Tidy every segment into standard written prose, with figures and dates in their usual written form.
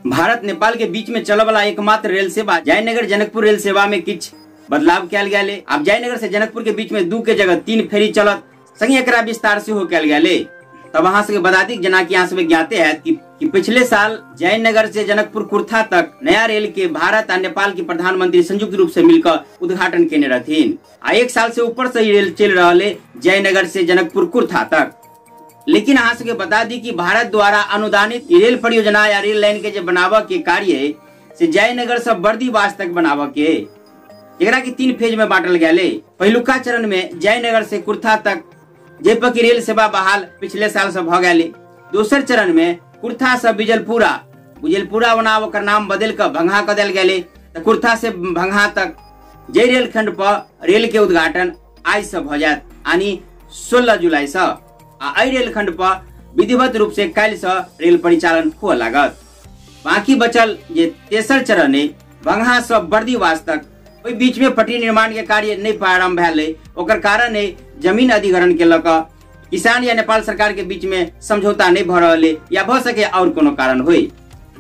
भारत नेपाल के बीच में चलय वाला एकमात्र रेल सेवा जयनगर जनकपुर रेल सेवा में किछ बदलाव कयल गेल। आब जयनगर से जनकपुर के बीच में 2 के जगह 3 फेरी चलत, संगे एकरा विस्तार सेहो कयल गेल। तब अहाँ सबके बता दी जेना कि अहाँ सबके ज्ञाते हैत कि पिछले साल जयनगर से जनकपुर कुर्था तक नया रेल के भारत आ नेपाल के प्रधानमंत्री संयुक्त रूप से मिलकर उद्घाटन केने रहथिन। आ 1 साल से ऊपर से रेल चल रहा है जयनगर से जनकपुर कुर्था तक। लेकिन अहाँ सबके बता दी कि भारत द्वारा अनुदानित रेल परियोजना या रेल लाइन के जो बनावे के कार्य है से जयनगर से बर्दीवास तक बनावे के, जेकरा की 3 फेज में बांटल गेल। पहिलुका चरण में जयनगर से कुर्था तक जे पर की रेल सेवा बहाल पिछले साल से भ गेल। दोसर चरण में कुर्था से बिजलपुरा, बिजलपुरा ओना ओकर नाम बदल के भंगहा क देल गेल, त कुर्था से भंगहा तक जे रेलखंड पर रेल के उद्घाटन आज से भ जायत यानी 16 जुलाई से। आ एहि रेलखंड पर विधिवत रूप से काल्हि से रेल परिचालन हुए लागत। बाकी बचल जे तेसर चरण है भंगहा से बर्दीवास तक, ओहि बीच में पटरी निर्माण के कार्य नहीं प्रारंभ भेल है। ओकर कारण है जमीन अधिग्रहण के लऽ किसान या नेपाल सरकार के बीच में समझौता नहीं भ रहल है या भ सके और कोनो कारण होई।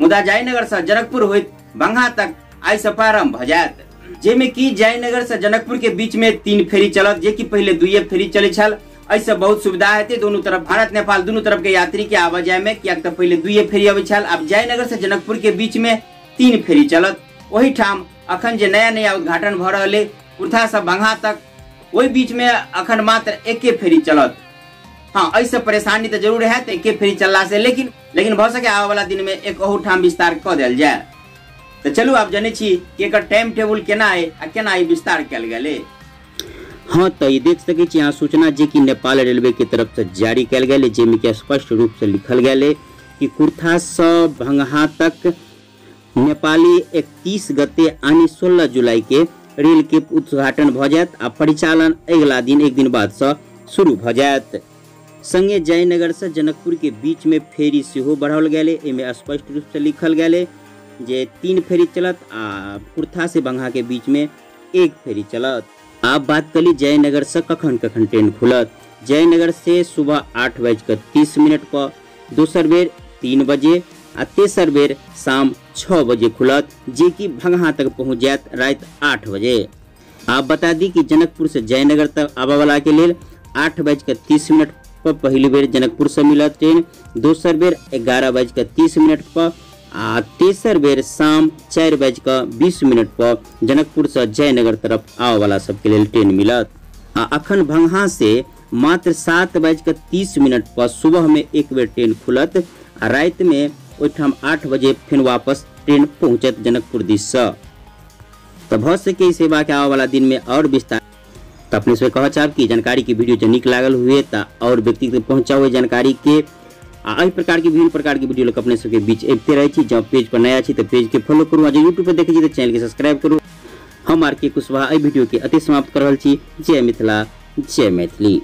मुदा जयनगर से जनकपुर होइत भंगहा तक आइ से प्रारंभ भ जायत, जाहिमे कि जयनगर से जनकपुर के बीच में 3 फेरी चलत, जे कि पहले 2 फेरी चले छल। एहिसँ बहुत सुविधा हेतै दोनों तरफ, भारत नेपाल दोनों तरफ के यात्री के आवाजाही में, कियाक तऽ पहले 2 फेरी अबै छल। आब जयनगर से जनकपुर के बीच में 3 फेरी चलत। ओहिठाम अखन जे नया नया उद्घाटन भ रहल है कुर्था से भंगहा तक, ओहि बीच में अखन मात्र 1 फेरी चलत। हाँ, एहिसँ परेशानी तऽ जरूर हैत 1 फेरी चलला से, लेकिन लेकिन भऽ सके आबय वाला दिन में एक ओहूठाम विस्तार कऽ देल जाय। तऽ चलू आब जनै छी कि एकर टाइम टेबुल केना है आ केना ई विस्तार कयल गेलै। हाँ, तो ये देख सकै छी यहाँ सूचना जे कि नेपाल रेलवे के तरफ से जारी कयल गेल, जाहिमे कि स्पष्ट रूप से लिखल गेल है कि कुर्था से भंगहा तक नेपाली 31 गते यानी 16 जुलाई के रेल के उद्घाटन भ जायत आ परिचालन अगिला दिन एक दिन बाद से शुरू भ जायत। संगे जयनगर से जनकपुर के बीच में फेरी सेहो बढ़ाओल गेल, एहिमे स्पष्ट रूप से लिखल गेल जे 3 फेरी चलत आ कुर्था से भंगहा के बीच में 1 फेरी चलत। आप बात करी जयनगर से कखन कखन ट्रेन खुलत। जयनगर से सुबह 8:30 पर, दोसर बेर 3 बजे आ तेसर बेर शाम 6 बजे खुलत, जे कि भंगहा तक पहुँच जायत राति 8 बजे। आप बता दी कि जनकपुर से जयनगर तक आबय वाला के लेल 8:30 पर पहली बेर जनकपुर से मिलत ट्रेन, दोसर बेर 11:30 पर आ तेसर बेर शाम 4:20 पर जनकपुर से जयनगर तरफ आबय वाला सबके लेल ट्रेन मिलत। आ अखन भंगहा से मात्र 7:30 पर सुबह में एक बेर ट्रेन खुलत आ राति में ओहिठाम 8 बजे फिर वापस ट्रेन पहुँचत जनकपुर दिस से। तो भ सके सेवा के आबय वाला दिन में और विस्तार। तो अपने से कह चाहब कि जानकारी के वीडियो जो नीक लागल हुए तो और व्यक्ति तक पहुँचाओ जानकारी के। आ एहि प्रकार के विभिन्न प्रकार के वीडियो अपने सबके बीच अबिते रहै छी। जँ पेज पर नया छी तो पेज के फॉलो करू आ जे यूट्यूब पर देखै छी तो चैनल के सब्सक्राइब करू। हम आर के कुशवाहा एहि वीडियो के अति समाप्त कर रहल छी। जय मिथिला, जय मैथिली।